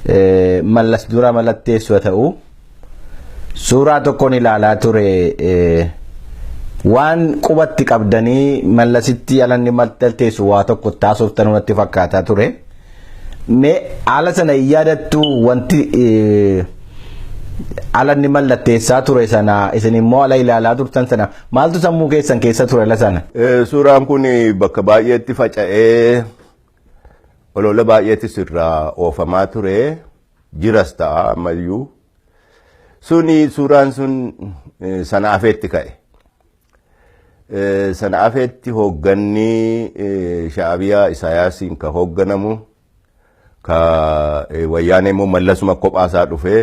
Mallas dura mallatteessu haa ta'u, suuraa tokkoon ilaalaa ture, waan qubatti qabdanii Mallasitti alanni mallatteessu waa tokko taasoftan natti fakkaataa ture. Mee haala sana hin yaadattu? Wanti alanni mallatteessaa ture sana, isin immoo ala ilaalaa turtan sana, maaltu sammuu keessan keessa ture ala sana? Suuraan kun bakka baay'eetti faca'ee, olola baay'eetis irraa oofamaa ture, jiras ta'a ammayyuu. Suni suuraan sun sana afeetti ka'e. Sana afeetti hoogganni Shaabiyaa Isaayaasiin ka hoogganamu, ka Wayyaanee immoo Mallasuma kophaasaa dhufee,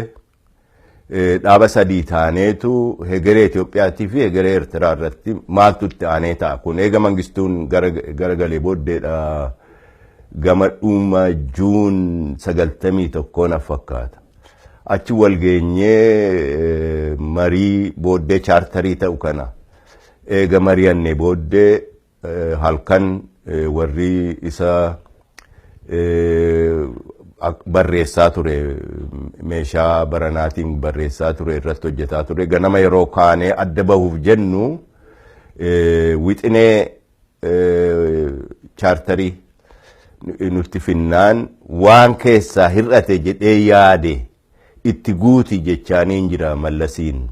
dhaaba sadii taaneetu hegeree Itoophiyaatii fi hegeree Eertiraa irratti maaltu itti aanee ta'a. Kun eega Mangistuun garagalee booddeedha, gama dhuma Juun 91 na fakkaata. Achi wal geenyee, marii booddee chaartarii ta'u kana eega mari'annee booddee, halkan warri isa barreessaa ture, meeshaa baranaatiin barreessaa ture, irratti hojjetaa ture, ganama yeroo kaanee adda bahuuf jennu wixinee chaartarii nutti finnaan, waan keessaa hir'ate jedhee yaade itti guuti jechaaniin jira Mallasiin.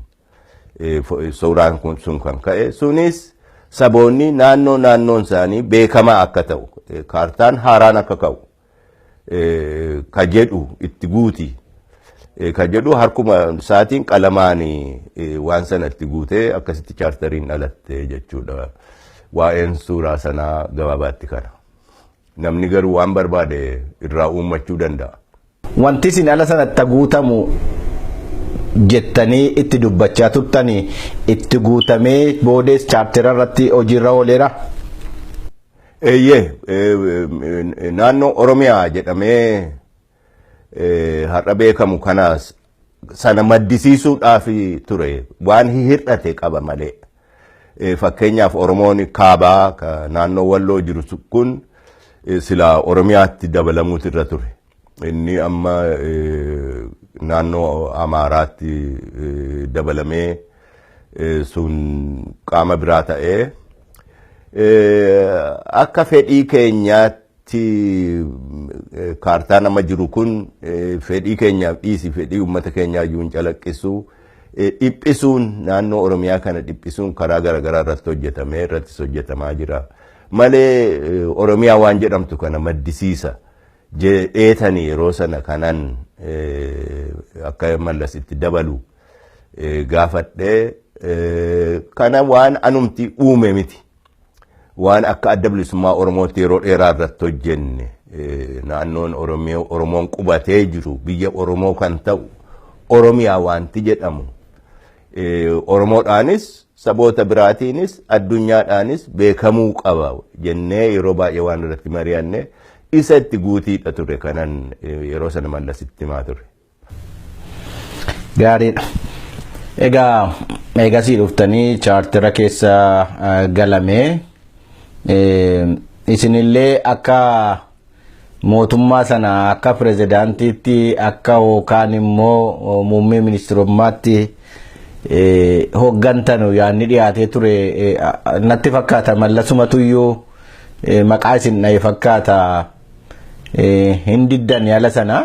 Suuraan kun sun kan ka'e sunis saboonni naannoo naannoon isaanii beekamaa akka ta'u, kaartaan haaraan akka ka'u ka jedhu itti guuti ka jedhu, harkuma isaatiin qalamaan waan sana itti guutee akkasitti chaartariin dhalatte jechuudha. Waa'een suuraa sanaa gabaabaatti kana. Namni garuu waan barbaade irraa uummachuu danda'a. Wanti isin ala sanatti guutamu jettanii itti dubbachaa turtanii itti guutamee boodees chaartera irratti hojiirra ooleera. Eeyyee, naannoo Oromiyaa jedhamee har'a beekamu kanaas sana maddisiisuudhaaf ture, waan hir'ate qaba malee. Fakkeenyaaf, Oromoon kaabaa ka naannoo Walloo jiru kun silaa Oromiyaatti dabalamuutu irra ture. Inni amma naannoo Amaaraatti dabalamee sun qaama biraa ta'ee, akka fedhii keenyaatti kaartaan amma jiru kun fedhii keenyaaf dhiisi, fedhii uummata keenyaa iyyuu hin calaqqisu. Dhiphisuun naannoo Oromiyaa kana dhiphisuun karaa garaagaraa irratti hojjetamee irrattis hojjetamaa jira. Malee Oromiyaa waan jedhamtu kana maddisiisa jedheetani yeroo sana kanan akka Mallasitti dabalu gaafadhee. Kana waan anumti uume miti. Waan akka Adda Bilisummaa Oromootti yeroo dheeraa irratti hojjenne, naannoon Oromoon qubatee jiru biyya Oromoo kan ta'u Oromiyaa wanti jedhamu Oromoodhaanis, saboota biraatiinis, addunyaadhaanis beekamuu qaba jennee yeroo baay'ee waan irratti mari'anne isa itti guutiidha ture kanan yeroo sana Mallasitti himaa ture. Gaariidha. Egaa eegasii dhuftanii chaartera keessa galamee, isinillee akka mootummaa sana akka pirezidaantiitti akka yookaan immoo muummee ministirummaatti hooggantanu yaadni dhiyaatee ture natti fakkaata. Mallasumatuyyuu maqaa isin dhahe fakkaata. Hin diddan yaala sana.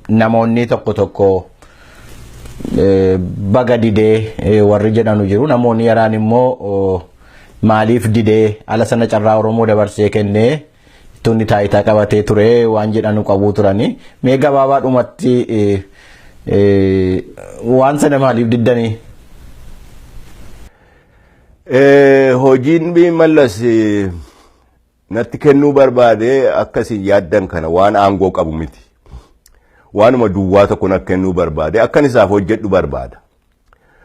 Namoonni tokko tokko baga didee warri jedhanu jiru. Namoonni yaraan immoo maaliif didee, ala sana carraa Oromoo dabarsee kennee tunni taayitaa qabatee ture waan jedhanu qabuu turani. Mee gabaabaadhumatti waan sana maaliif diddanii? Hojiin Mallas natti kennuu barbaade akkasiin yaaddan kana waan aangoo qabu miti. Waanuma duwwaa tokko natti kennuu barbaade, akkan isaaf hojjedhu barbaada.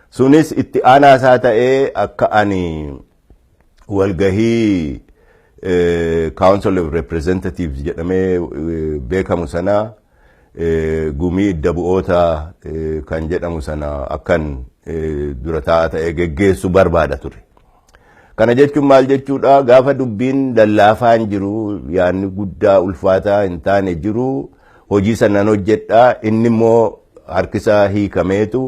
Sunis itti aanaa isaa ta'ee akka ani walgahii Council of Representatives jedhamee beekamu sana, gumii idda bu'oota kan jedhamu sana, akkan dura taa'aa ta'ee geggeessu barbaada ture. Kana jechuun maal jechuudha? Gaafa dubbiin lallaafaan jiru, yaadni guddaa ulfaataa hin taane jiru, Hojii sanaan hojjedhaa, inni immoo harkisaa hiikameetu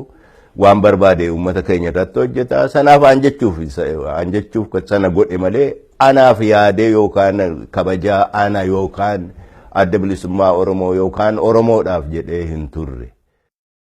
waan barbaade uummata keenya irratti hojjeta. Sanaaf aan jechuuf sana godhe malee anaaf yaadee yookaan kabajaa ana yookaan Adda Bilisummaa Oromoo yookaan Oromoodhaaf jedhee hin turre.